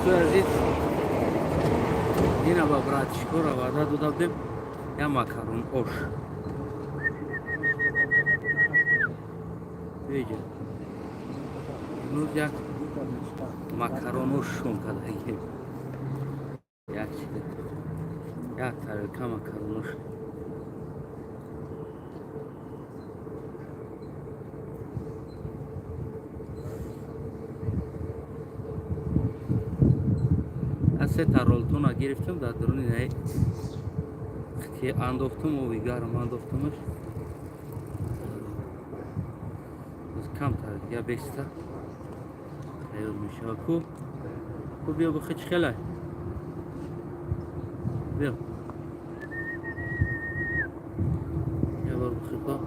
Дӯстои азиз, ина ба братишкора ваъда дода будем я макарон ош. Биҷа. Имрӯз як макарон ош шон кардагем. Як чиз. Як тарелка макарон ош. Сета ролтона гирифтам, дар дуруни наи ки андохтум, оби гарм андохтумаш. Камтар дига беста тайёр мешава. Ку ку, биё бихи, чӣ хелай, биё я бор бихи ко.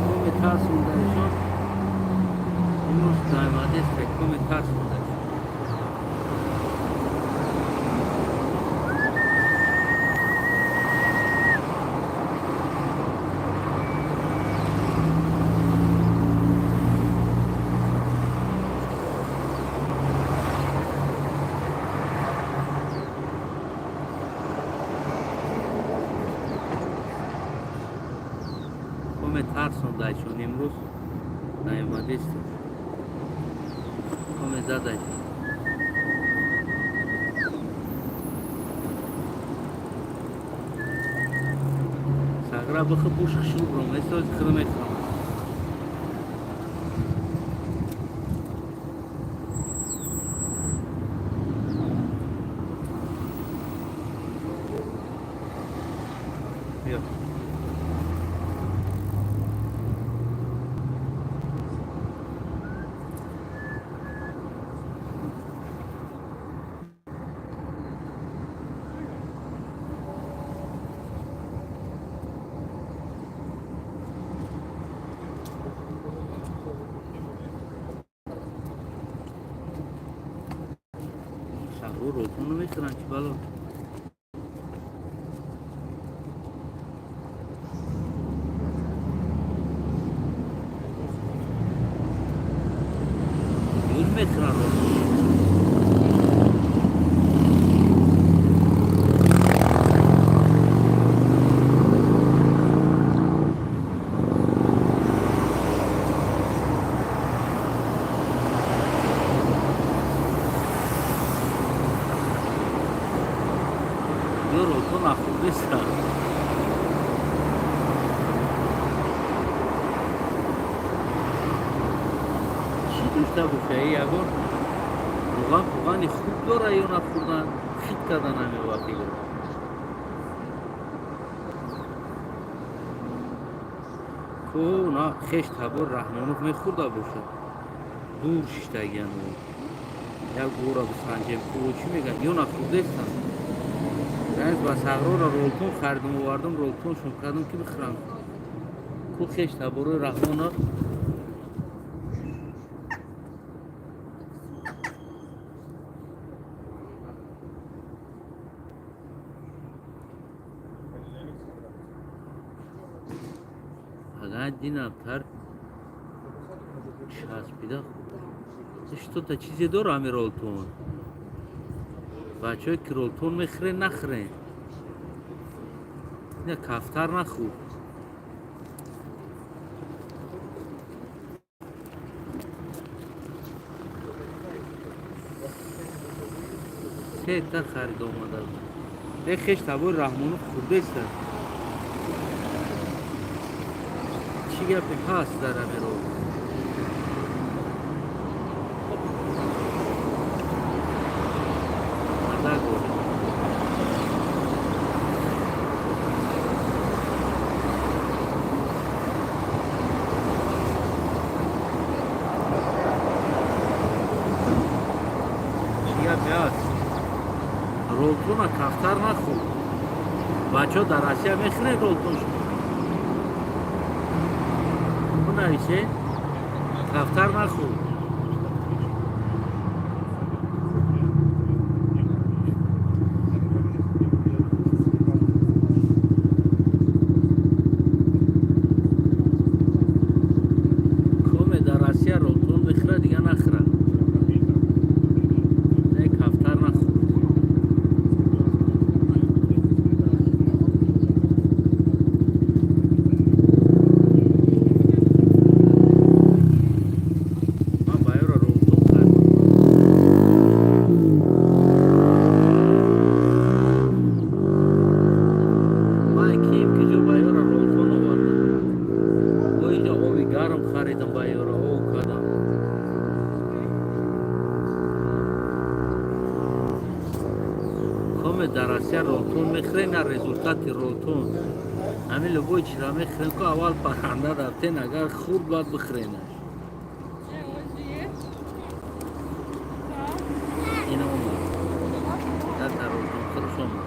Коме тарсондаишон имрӯз наомадест, коме тарсондаишон. Коме тарсондаишон имрӯз наомадест, коме задаишон. Сағра бихи, буш хушрӯ бром эсоз хида мехӯрам. Биё. Сағро ролтон намехӯранд, чӣ бало? Зуд мехӯранд ролтон. Ё ролтон нахӯрдестанд. Чӣ дошта боша, ягон равған пуғани хуб дора ё нахӯрдан, хит кардан ҳамин вақиро. Ку на хеш табор Раҳмонов мехӯрда бошад, дур шиштагиан. Як бора бисанҷем, ку чӣ мегӯянд, ё нахӯрдестанд. Ба сағрора ролтон харидум, овардум, ролтоншон кардум, ки бихӯранд. Ку хеш таборои Раҳмонов? Агар динабтар часпида что-то чизе дора ҳами ролтон. Бачаҳое ки ролтон мехӯрен, нахӯрен. Ина кафтар нахӯр. Сета харид омада. Э, хеш табори Раҳмонов хӯрдеста? Чӣ гапе ҳаст дар ҳамин рол? Мардак бошад. Чӣ гапе ҳаст? Ролтона кафтар нахӯр. Бачаҳо, дар Россия мехӯред ролтон? Шумо бинависе. Кафтар нахӯр. Коме дар Россия ролтон мехӯра, дига нахӯра. Не, кафтар нахӯр. Ман ба ёро ролтон кардам. Ман кием, ки ҷо ба ёра ролтон овардам. Бо инҷа оби гарм харидам, ба ёра об кардам. Коме дар Россия ролтон мехӯре, на результати ролтон. Ҳамин любой чиза мехӯрем, ку аввал парранда рафтен, агар хурд, бояд бихӯренаш. Ин омад, ята ролтон худаш омад.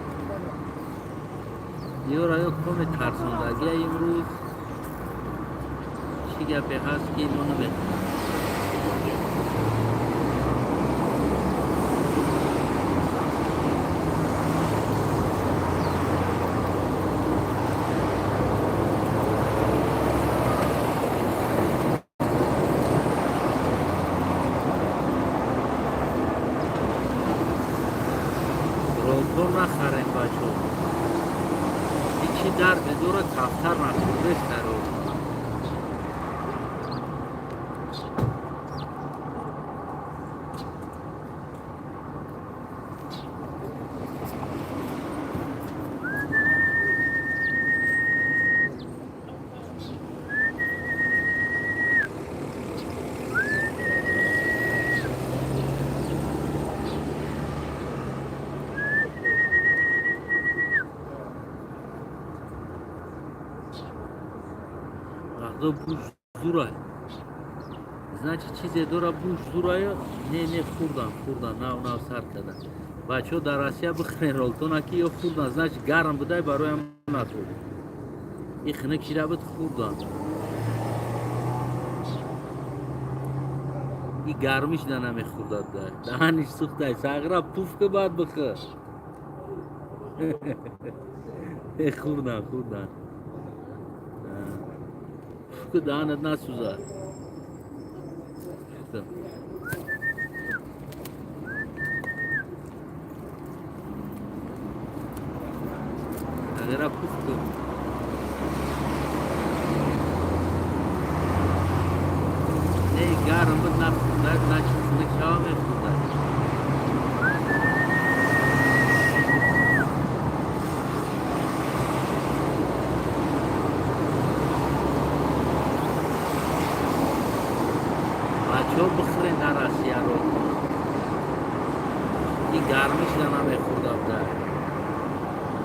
Ёра ё коме тарсондагия. Имрӯз чӣ гапе ҳаст, ки ино намехӯрад? Ролтон нахарем, бачо. Ҳичи дарде дорад? Кафтар нахӯрдест дар ролтон. Вақто буш зурай, значит, чизе дора, буш зурая. Не, не, хӯрдан, хӯрдан, нав нав сар кардан. Бачаҳо, дар Россия бихӯрен ролтона, ки ё хӯрдан, значит, гарм будай, бароям нахӯрд. И хинак шида буд, хӯрдан. И гармиш да намехӯрдад, даҳаниш сӯхтай. Сағира, пуф ки, баъд бихӯр. Хӯрдан, хӯрдан. Пуф ки, даҳанат насӯзад. Пуф ки. Сағира, пуф ки. Не, гарм буд, нахӯрдад, значит, хинак шава, мехӯрдад. Бачаҳо, бихӯрен дар Россия ролтон. И гармиш да намехӯрда буда,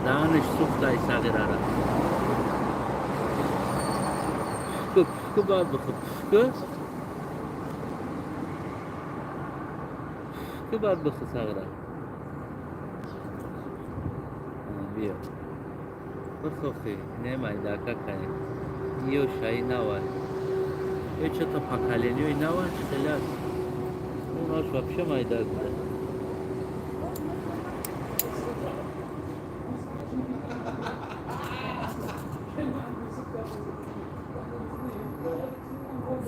даҳанаш сӯхтай. Сағирара пуф ку, пуф ку, баъд бихӯр. Пуф ку, пуф ку, баъд бихӯр. Сағира, биё, бихохи. Не, майдака кай ё шаи навай, ё чё-то поколениёи наван чӣ хеле аст. Унаш вообще майдак буда.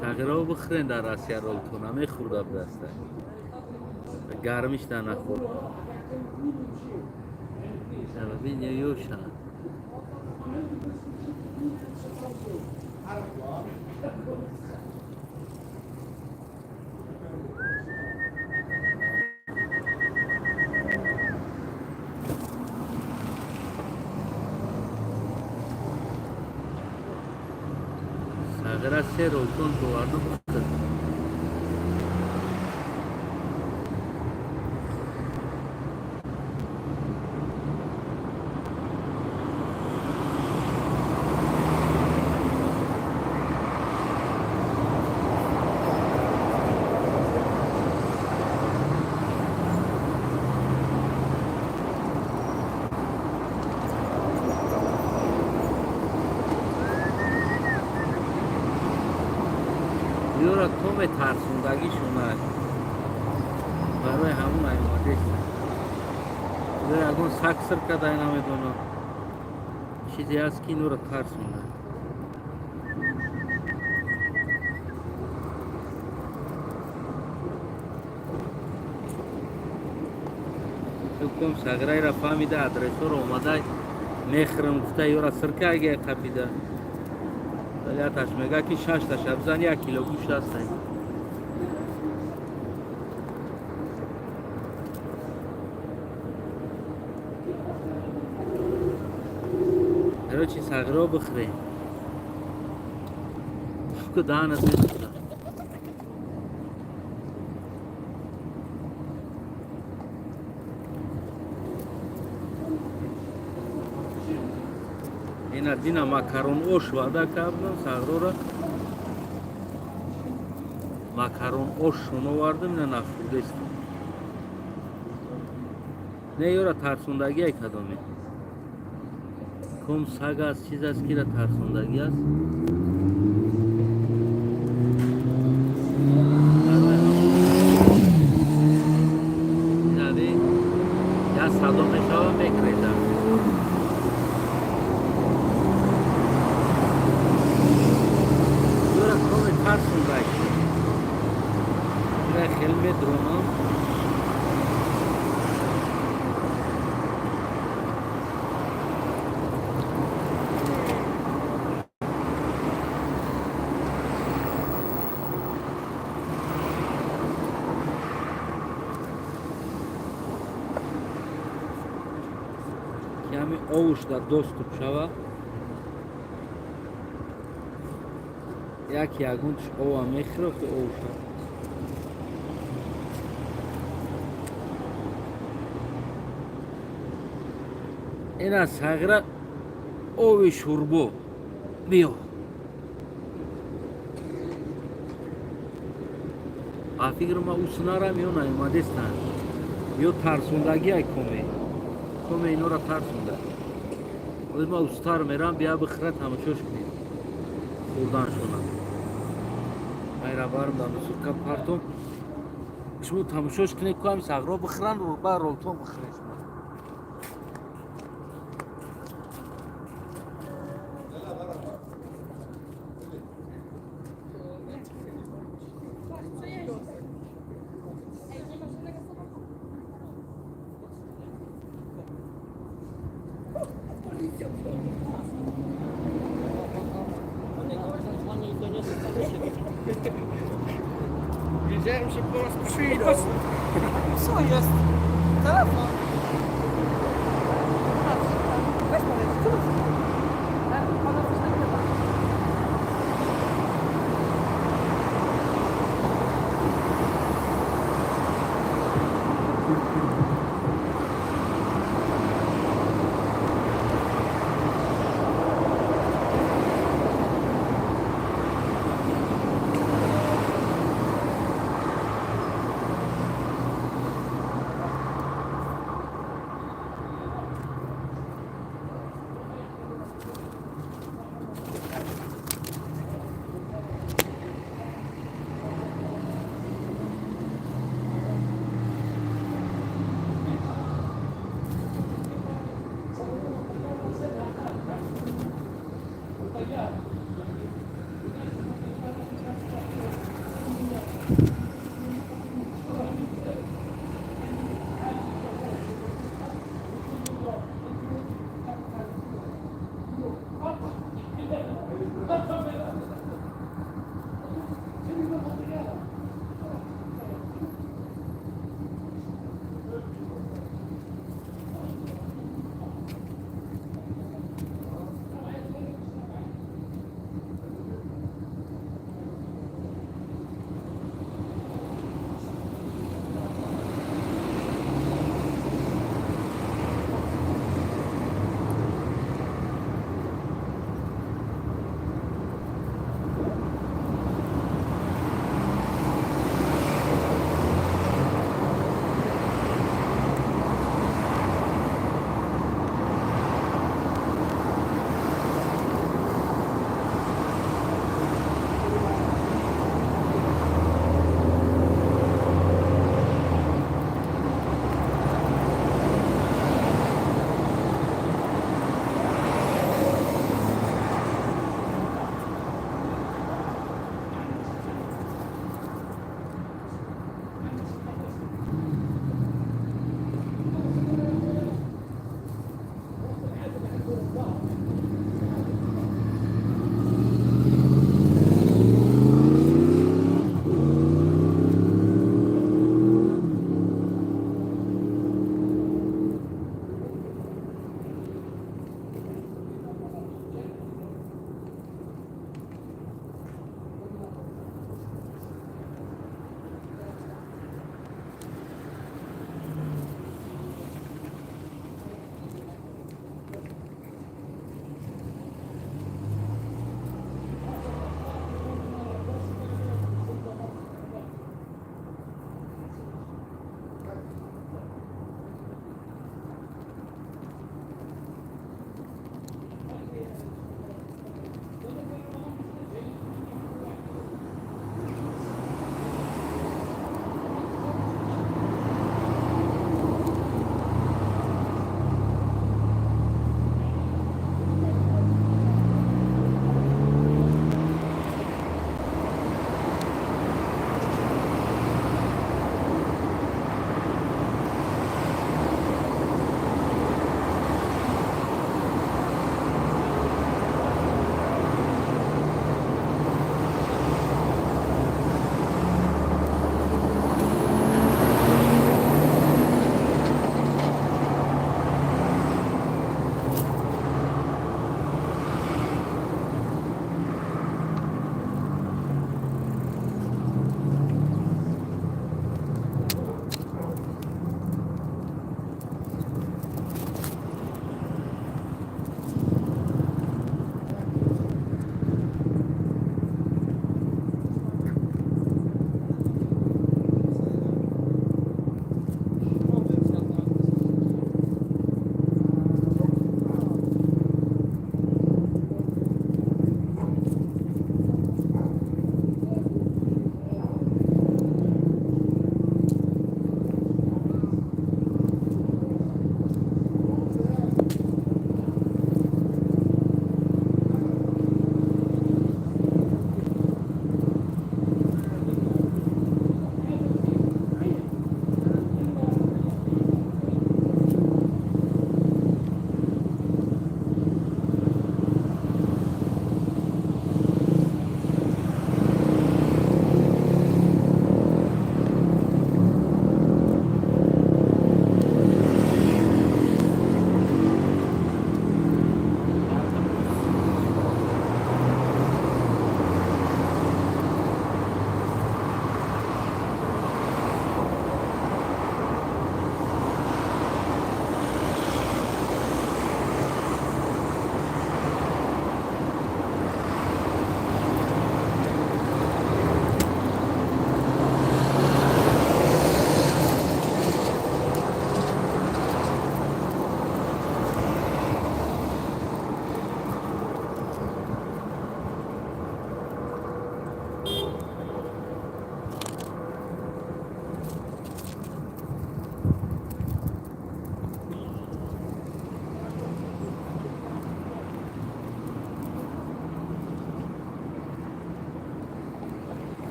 Сағирао, бихӯрен дар Россия ролтона, мехӯрда будаста. Гармиш да нахӯрд. Бин, ёша. Сағира, се ролтон оварду, бихӯр. Ёра то метарсондагишонад, барои ҳамун аймадеста. Ягон саг сир кадай, намедонам, чизе ҳаст, ки инора тарсонад. Ком саграйра фаҳмида, адресҳоро омада мехӯрам гуфта, ёра сирка агия қапида. Вале аташ мега, ки шашта шабзан 1 кило гӯшт ҳастай. Короче, сагро бихӯрем, шуку даҳанат месӯзад. Ина дина макарон ош ваъда кардам сағрора, макарон ошшон овардам, ина нахӯрдестам. Не, ёра тарсондагиай кадоме ком саг аст, чиз аст, кира тарсондагӣ аст. Инави як садо мешава, мекредам. Ёра коме тарсондай. Ина хеле медронам. Ки ҳами овуш дар доступ шава, як ягонтиш ова мехӯрад, овуша. Ина сағира, ови шӯрбо биё. А фикр ма уснарам, ё наёмадестанд, ё тарсондагиай коме коме инора тарсонда. Оз ма устар мерам, бия бихӯра, тамошош кунем хӯрданшона. Майра барм дар мусурка партом, шумо тамошош кунед, ку ҳами сағро бихӯран, ба ролтон бихӯред шумо. Zadzwonię i doniosę co do siebie. Wiedziałem, że po nas przyjdą. Co jest? Telefon. Patrz, weź powiedz, co to jest? Ona coś nagrywa.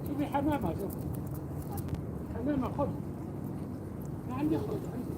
شوفي حمامة، شوف حمامة، خذ. ما عندي، خذ عندي.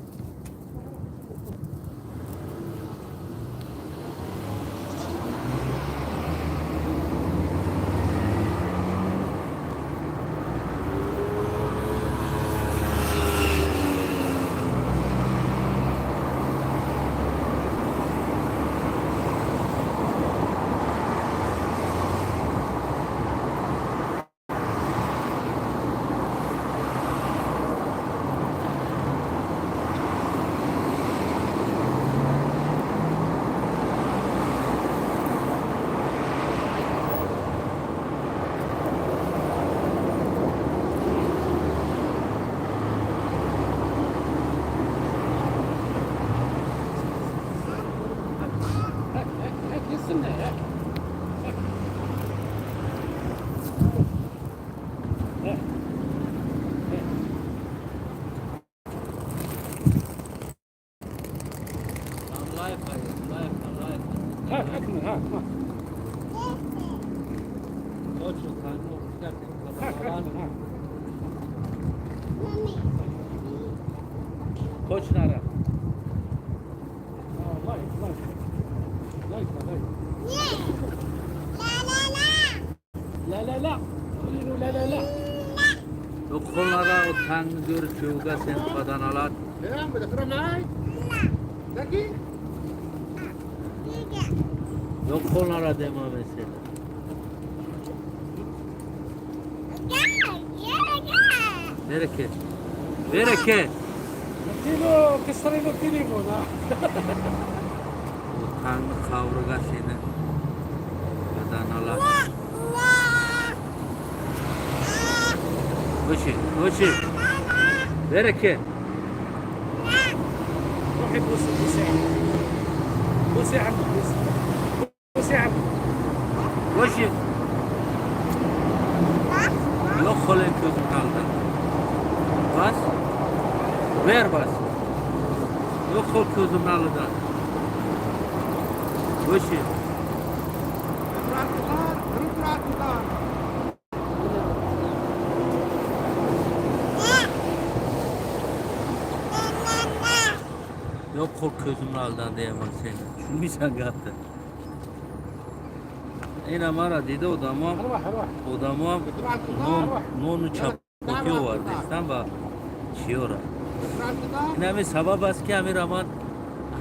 هاك هاك هاك، يستنى، هاك هاك هاك هاك. هاك اكمل، هاك هاك. هاك اكمل، هاك. Koç nara. آه، لايك لايك لايك لايك. لا لا لا، قولي له لا لا لا. Yoxollara o tangör çuga sen badanalar. يا عم، بدك تروح معي؟ لكن Yoxollara dema mesela. Bereket. Bereket. قلت له كسري له التليفون ها. O tangı kavruga seni badanalar. Koşi, koşi. Bereket. روحي بوسي بوسي عمك، بوسي عمك، بوسي بوسي عمك. Koşi. Yok olan közüm kaldı. Bas. Ver bas. Yok ol közüm aldı. Koşi. تروح على القطار، تروح على القطار. Yok ol közümün aldan diyemem seni. Tushunmaysan gapni. Ина мара дида одамом روح روح. одамом تروح على القطار. нону чапотӣ овардистан ва чиёра. تروح على القطار. Ин ҳамин сабаб аст, ки ҳамин раман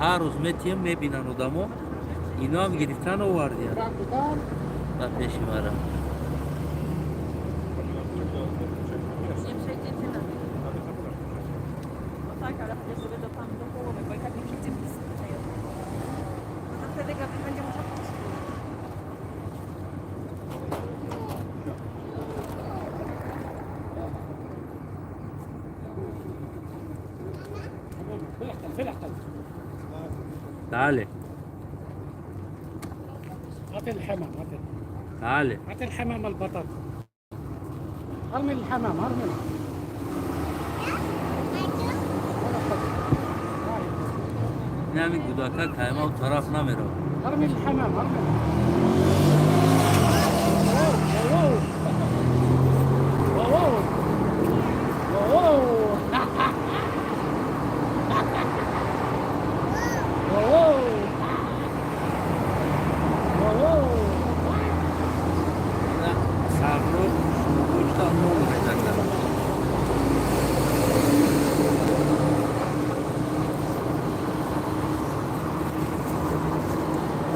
ҳар рӯз метиҳем, мебинанд одамо, иноам гирифтан овардиян تروح على القطار. ба пеши мара. Nie przejdziecie na dół. No tak, ale chociaż sobie do tam do połowy, bo i tak nie przejdziemy tutaj. No to wtedy Gabi będzie musiał pójść. في العقل، في العقل. تعالي. اعطي الحمام، اعطي. تعالي. اعطي الحمام البطاطا، ارمي الحمام، ارمي. ولا خذ. هاي. Ин ҳамин гудака кайма тараф намерав. ارمي الحمام، ارمي. واو واو واو واو واو واو. Сабро гӯшта нон мезанад.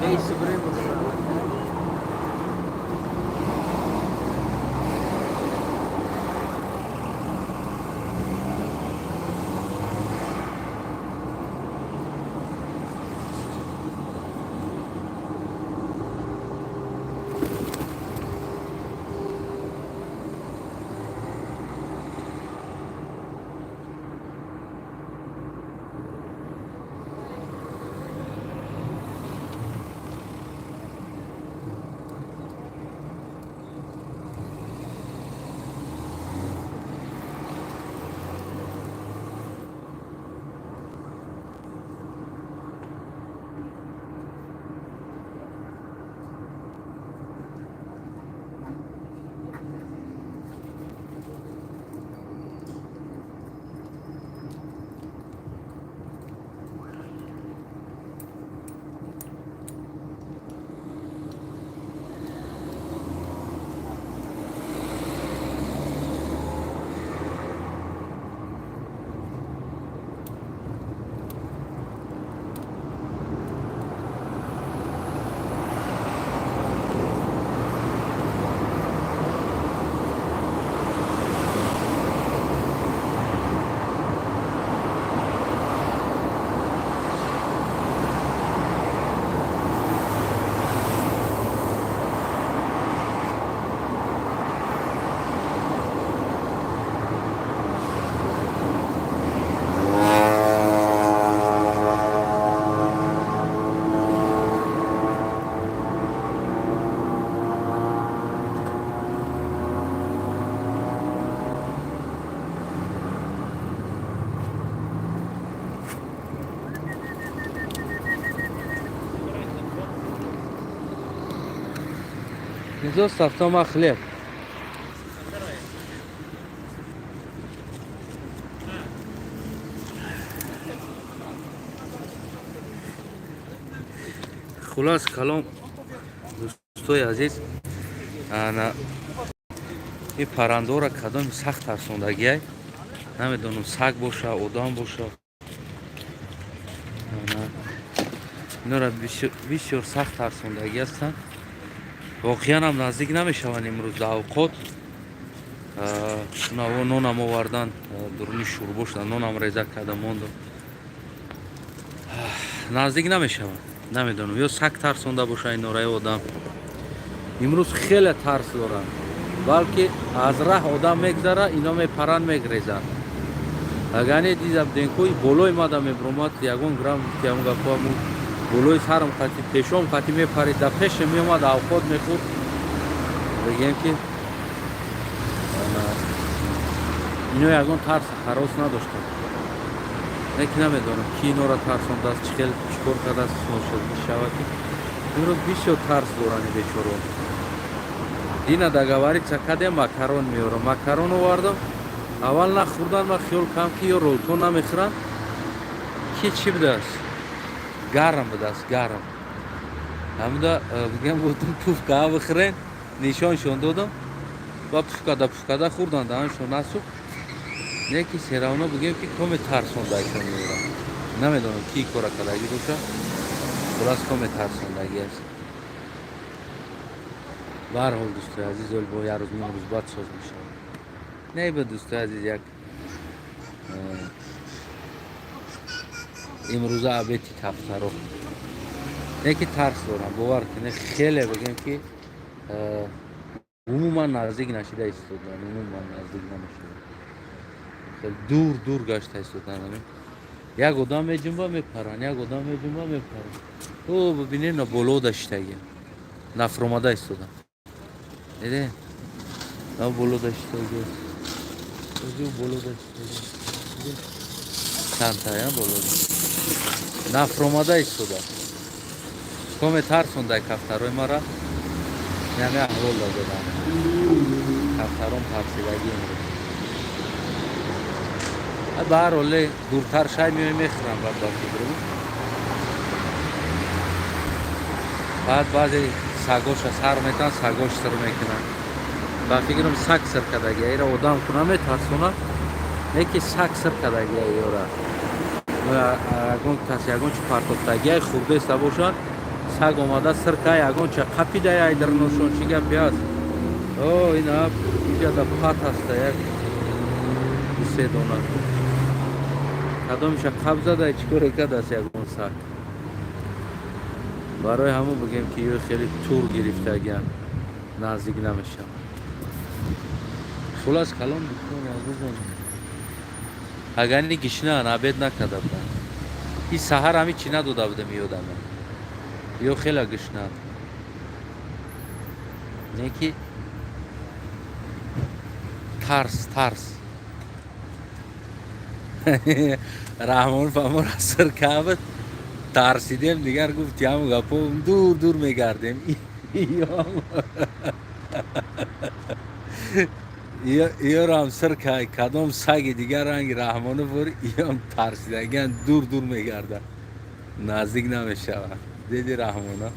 Neyse, buraya bakalım. Zostaw, to ma chleb. Хулас калом, дӯстои азиз, ана ин паррандора кадоми сахт тарсондагиай, намедонам, саг боша, одам боша. Инора бисёр сахт тарсондагӣ ҳастанд. Воқеан ҳам наздик намешаванд. Имрӯз дар авқот наво нонам овардан, дуруни шӯрбо шуда, нонам реза карда мондам. Наздик намешаванд. Намедонам, ё саг тарсонда боша инора ё одам. Имрӯз хеле тарс доранд, балки аз раҳ одам мегзара, ино мепаранд, мегрезанд. Агар не, дида будем, ку болои мада мебиромад, ягон грамм ягон гапоаму болои сарам қати, пешом қати мепарид, дар пеше меомад, авқот мехӯрд. Бигем, ки ино ягон тарс ҳарос надоштанд. Лекин намедонам, ки инора тарсондааст, чӣ хел, чӣ кор кардааст, мешавад, ки имрӯз бисёр тарс доранд бечоро. Дина договориться кардем, макарон меорам. Макарон овардам, аввал нахӯрдан. Ман хиёл кардам, ки ё ролтон намехӯранд, ки чӣ будааст, гарм будааст, гарм. Ҳамуда бигем, гуфтум, пуф каа бихӯрен, нишоншон додам ва пуф када, пуф када хӯрдан, даҳаншон насӯхт. Не ки всё равно бигем, ки коме тарсондагишон меорам. Намедонам, ки кора кардагӣ боша. Хулас, коме тарсондагӣ аст. Ба ҳар ҳол, дӯстои азиз, оли бо як рӯз, ним рӯз баъд соз мешавад. Не ба, дӯстои азиз, як имрӯза обед и кафтаро не ки тарс дорам, бовар кунед, хеле, бигем, ки умуман наздик нашида истодан, умуман наздик намешуда, хеле дур дур гашта истодан. Як одам меҷунба, мепаранд, як одам меҷунба, мепаранд. О, бибинед, на боло даштаги нафромада истодан. Диде, на боло даштаги, боло даштаги чандтая боло нафромада истода. Коме тарсондай кафтарои мара, яме аҳвол додам. Кафтарон тарсидагӣ имрӯз. Ба ҳар ҳоле, дуртар шай меои, мехӯрам. Баъд ба фикру баъд баъзе сагоша сар метан, сагош сир мекунанд. Ба фикрам, саг сир кардагия ира. Одам ку наметарсонад, не ки саг сир кардагия ёра. Ягон кас ягон чи партофтагия хурдеста бошад, саг омада сир ка, ягон ча қапида айдарношон. Чӣ гапи аст? О, ина иҷада пат ҳаста, як дусе дона. Кадомиша қаб зада, чӣ коре кардааст ягон саг. Барои ҳамон бигем, ки ё хеле тур гирифтагиам, наздик намешавад. Хулас калом, дӯстони азизон, агар ни гишнаан, обед накарда буданд. И саҳар ҳами чӣ надода будем, ёдаме, ё хела гишнаанд. Не ки тарс, тарс. Раҳмон фамора сир кабд, тарсидем. Дигар гуфти, ҳам гапо, дур дур мегардем. Иёрам сир кадом саги дигар ранги Раҳмону бур, иём тарсидагиан, дур дур мегардад, наздик намешавад. Диди, Раҳмона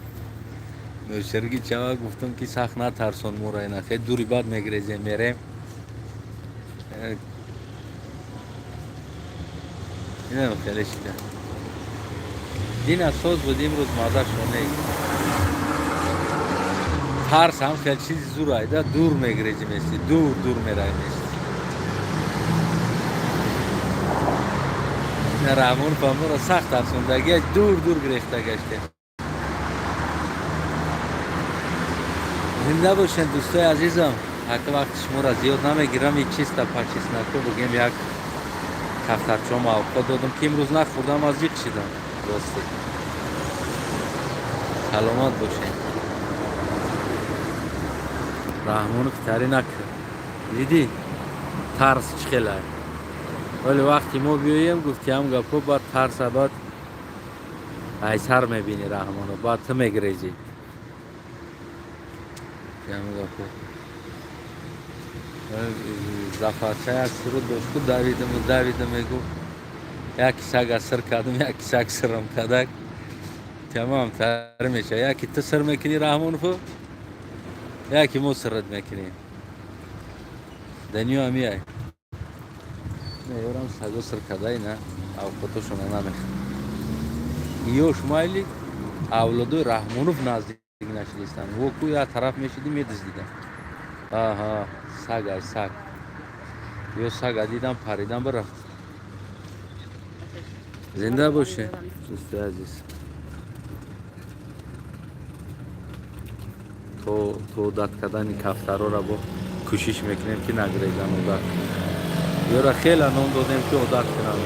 ноширги чава, гуфтам, ки сахт натарсон мора, ина хе дури бад мегрезем, мерем. Инам хеле шида. Дина соз буд, имрӯз мазашо нест. Тарс ҳам хел чизи зур айда, дур мегрези, мести, дур дур мераи, мести. Раҳмон фамора сахт тарсондагия, дур дур гирехта гаштем. Зинда бошед, дӯстои азизам. Ҳака вақти шуморо зиёд намегирам. И чисто по чесноку бигем, як кафтарчом авқот додам, ки имрӯз нахӯрдам, аз зиқ шидам. Рости, саломат бошед. Раҳмону фитарӣ накард. Дидӣ, тарс чӣ хелай? Вале вақти мо биёем, гуфти, ҳам гапо, баъд тарса, баъд айсар мебинӣ Раҳмону, баъд ту мегрезӣ. Ҳамин гапо. Зафарча як суруд дошт ку, давидиму давидим, мегуфт, яки сага сир кардам, яки саг сирам кардак. Тамом тар меша. Яки ту сир мекунӣ Раҳмонову, яки мо сират мекунем. Дунё ҳамияй. Ёрам саго сир кардай на, авқотошона намехӯрд. Ёш майли, авлодои Раҳмонов наздик нашидистанд. Во ку як тараф мешиди, медиздидам. Аҳа, саг ай саг. Ё сага дидам, паридам, бирафт. Зинда боше, дӯсти азиз. То одат кардани кафтарора бо кӯшиш мекунем, ки нагрезан, одат кунем. Ёра хеле нон додем, ки одат кунам.